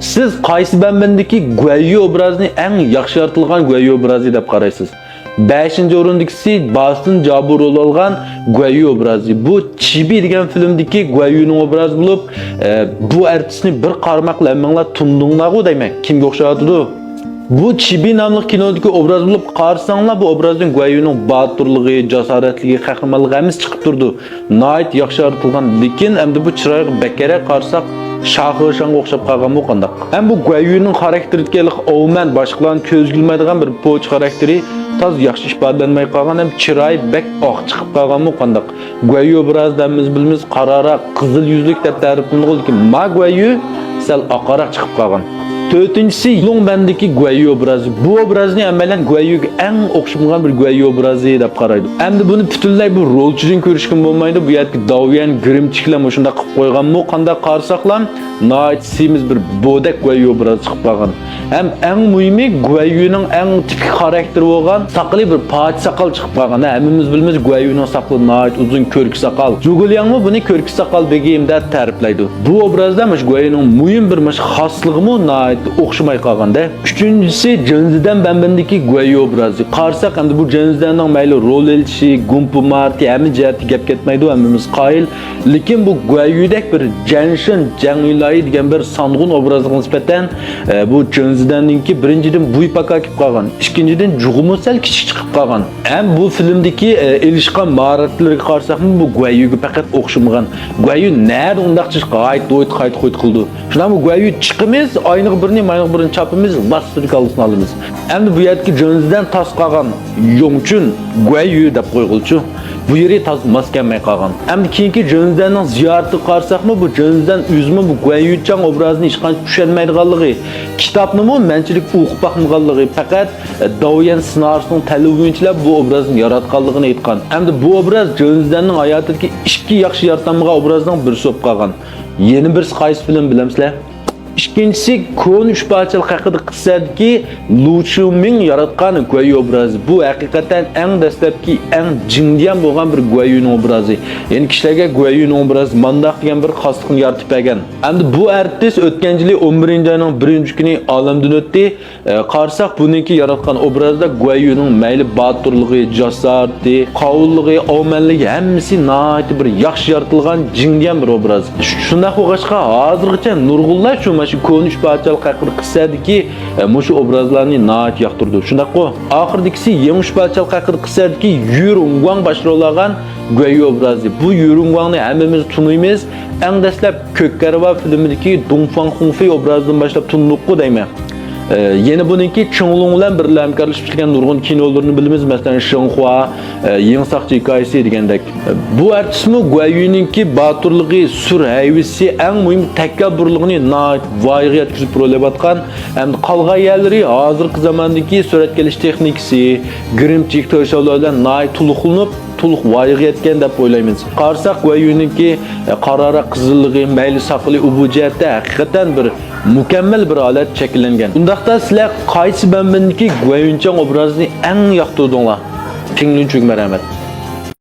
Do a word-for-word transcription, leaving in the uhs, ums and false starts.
سىز قايسى بەنبىندىكى گۇەييۈ ئوبرازىنى ئەڭ ياخشى يارىتىلغان گۇەييۈ ئوبرازى دەپ قارايسىز؟ بەشىنچى ئورۇندىكىسى باستون جابۇ رول ئالغان گۇەييۈ ئوبرازى. بۇ چىبى دېگەن فىلىمدىكى گۇەييۈنىڭ ئوبرازى بولۇپ، ئە، بۇ ئەرتىسنى بىر قارىماقلا ھەممىڭلار تونۇدۇڭلارغۇ دەيمەن. كىمگە ئوخشاۋاتىدۇ؟ بۇ چىبى ناملىق كىنودىكى ئوبراز بولۇپ، قارىساڭلار بۇ ئوبرازدىن گۇەييۈنىڭ باتۇرلۇقى، جاسارەتلىكى، قەھرىمانلىقى ھەممىسى چىقىپ تۇرىدۇ. ناھايىتى ياخشى يارىتىلغان، لېكىن ئەمدى بۇ چىرايغا بەكرەك قارىساق، شاخېشاڭغا ئوخشاپ قالغانمۇ قانداق؟ ھەم بۇ گۇەييۈنىڭ خاراكتېرىدىكى ھېلىقى ئوۋمەن، باشقىلارنى كۆزگە ئىلمايدىغان بىر پوچى خاراكتېرى تازا ياخشى ئىپادىلەنمەي قالغان، ھەم چىرايى بەك ئاق چىقىپ قالغانمۇ قانداق؟ گۇەييۈ ئوبرازىدا ھەممىمىز بىلىمىز، قارا-، قىزىل يۈزلۈك دەپ تەرىپلىنىدىغۇ، لېكىن ما گۇەييۈ سەل ئاقاراق چىقىپ قالغان. تۆتىنچىسى، لۇڭ بەندىكى گۇەييۈ ئوبرازى. بۇ ئوبرازنى ھەممەيلەن گۇەييۈگە ئەڭ ئوخشىمىغان بىر گۇەييۈ ئوبرازى دەپ قارايدۇ. ئەمدى بۇنى پۈتۈنلەي بىر رولچىدىن كۆرۈشكىمۇ بولمايدۇ. بۇ يەردىكى داۋيەن گىرىمچىكلەر مۇشۇنداق قىلىپ قويغانمۇ قانداق قارىساقلام، ناھايىتى سېمىز بىر بودەك گۇەييۈ ئوبرازى چىقىپ قالغان. ھەم ئەڭ مۇھىمى، گۇەييۈنىڭ ئەڭ تىپىك خاراكتېرى بولغان ساقىلى بىر پاچى ساقال چىقىپ قالغان. ھەممىمىز بىلىمىز، گۇەييۈنىڭ ساقىلى ناھايىتى ئۇزۇن، كۆركى ساقال. جۇگۇلياڭمۇ بۇنى كۆركى ساقال بېگىم دەپ تەرىپلەيدۇ. بۇ ئوبرازدا مۇشۇ گۇەييۈنىڭ مۇھىم بىر مۇشۇ خاسلىقىمۇ ناھايىتى ئوخشىماي قالغان-دە. ئۈچىنچىسى، جېنزىدەن بەنبىندىكى گۇەييۈ ئوبرازى. قارىساق، ئەمدى بۇ جېنزىدەننىڭ مەيلى رول ئېلىشى، گۇمپىمارتى، ھەممە جەھەتتە گەپ كەتمەيدۇ، ھەممىمىز قايىل. لېكىن بۇ گۇەييۈدەك بىر جەنشىن، جەڭ ئىلاھى دېگەن بىر سانغۇن ئوبرازىغا نىسبەتەن، ئە، بۇ جېنزىدەننىڭكى بىرىنچىدىن بويى پاكار كېلىپ قالغان، ئىككىنچىدىن جۇغىمۇ سەل كىچىك چىقىپ قالغان. ھەم بۇ فىلىمدىكى، ئە، ئېلىشقان ماھارەتلىرىگە قارىساقمۇ، بۇ گۇەييۈگە پەقەت ئوخشىمىغان. گۇەييۈ نەدە ئۇنداق چىشقا ھايت ھويت، قايت قويت قىلىدۇ. شۇنداقمۇ گۇەييۈ چىقىمىز، ئاينىغا بىرنى، ماينىغا بىرنى چاپىمىز، لاستىدىكى كاللىسىنى ئالىمىز. ئەمدى بۇ يەردىكى جېنزىدەن تاس قالغان يوڭچۈن، گۇەييۈ دەپ قويغىلىچۇ. بۇ يېرى تازا ماس كەلمەي قالغان. ئەمدى كېيىنكى جېنزىدەننىڭ زىيارىتىگە قارىساقمۇ، بۇ جېنزىدەن ئۆزىمۇ بۇ گۇەييۈچاڭ ئوبرازىنى ھېچقانچە چۈشەنمەيدىغانلىقى، كىتابنىمۇ مەنچىلىك ئوقۇپ باقمىغانلىقى، پەقەت داۋيەن سېنارىستنىڭ تەلىپى بويىچىلا بۇ ئوبرازنى ياراتقانلىقىنى ئېيتقان. ئەمدى بۇ ئوبراز جېنزىدەننىڭ ھاياتىدىكى ئىككى ياخشى يارىتالمىغان ئوبرازنىڭ بىرسى بولۇپ قالغان. يەنە بىرسى قايسى فىلىم بىلەمسىلەر؟ ئىككىنچىسى، كونا ئۈچ پادىشاھلىق ھەققىدىكى قىسسەدىكى لۇ چيۇمىڭ ياراتقان گۇەييۈ ئوبرازى. بۇ ھەقىقەتەن ئەڭ دەسلەپكى، ئەڭ جىڭدىيەن بولغان بىر گۇەييۈنىڭ ئوبرازى. يەنى كىشىلەرگە گۇەييۈنىڭ ئوبرازى مانداق دېگەن بىر خاسلىقنى يارىتىپ بەرگەن. ئەمدى بۇ ئارتىس ئۆتكەن يىلى ئون بىرىنچى ئاينىڭ بىرىنچى كۈنى ئالەمدىن ئۆتتى. ئە، قارىساق، بۇنىڭكى ياراتقان ئوبرازدا گۇەييۈنىڭ مەيلى باتۇرلۇقى، جاسارىتى، قاۋۇللۇقى، ئاۋمەنلىكى ھەممىسى ناھايىتى بىر ياخشى يارىتىلغان، جىڭدىيەن بىر ئوبراز. شۇنداق بولغاچقا، ھازىرغىچە نۇرغۇنلار شۇ مانا شۇ كونا ئۈچ پادىشاھلىق ھەققىدە قىسسەدىكى، ئە، مۇشۇ ئوبرازلارنى ناھايىتى ياقتۇرىدۇ. شۇنداققۇ؟ ئاخىرىدىكىسى يېڭى ئۈچ پادىشاھلىق ھەققىدە قىسسەدىكى يۈ رۇڭگۇاڭ باش رول ئالغان گۇەييۈ ئوبرازى. بۇ يۈ رۇڭگۇاڭنى ھەممىمىز تونۇيمىز. ئەڭ دەسلەپ كۆك كارۋا فىلىمىدىكى دۇڭفاڭ خۇڭفېي ئوبرازىدىن باشلاپ تونۇدۇققۇ دەيمەن. ئە، يەنە بۇنىڭكى چېڭلۇڭ بىلەن بىرلە ھەمكارلىشىپ ئىشلىگەن نۇرغۇن كىنولىرىنى بىلىمىز، مەسىلەن، شېڭخۇا، ئە، يېڭى ساقچى ھېكايىسى دېگەندەك. ئە، بۇ ئارتىسمۇ گۇەييۈنىڭكى باتۇرلۇقى، سۈر ھەيۋىسى، ئەڭ مۇھىم تەكەببۇرلۇقىنى ناھايىتى ۋايىغا يەتكۈزۈپ رول ئېلىۋاتقان ھەمدە قالغان يەرلىرى ھازىرقى زاماندىكى سۈرەتكە ئېلىش تېخنىكىسى، گىرىمچىلىك تىرىشچانلىقى بىلەن ناھايىتى تولۇقلىنىپ، تولۇق ۋايىغا يەتكەن دەپ ئويلايمىز. قارىساق، گۇەييۈنىڭكى، ئە، قارا-، قارا قىزىللىقى، مەيلى ساقىلى، ئۇ بۇ جەھەتتە ھەقىقەتەن بىر مۇكەممەل بىر ھالەت شەكىللەنگەن. ئۇنداقتا سىلەر قايسى بەنبىندىكى گۇەييۈنچاڭ ئوبرازىنى ئەڭ ياقتۇردۇڭلار؟ تىڭلۈن چۈگمە رەھمەت.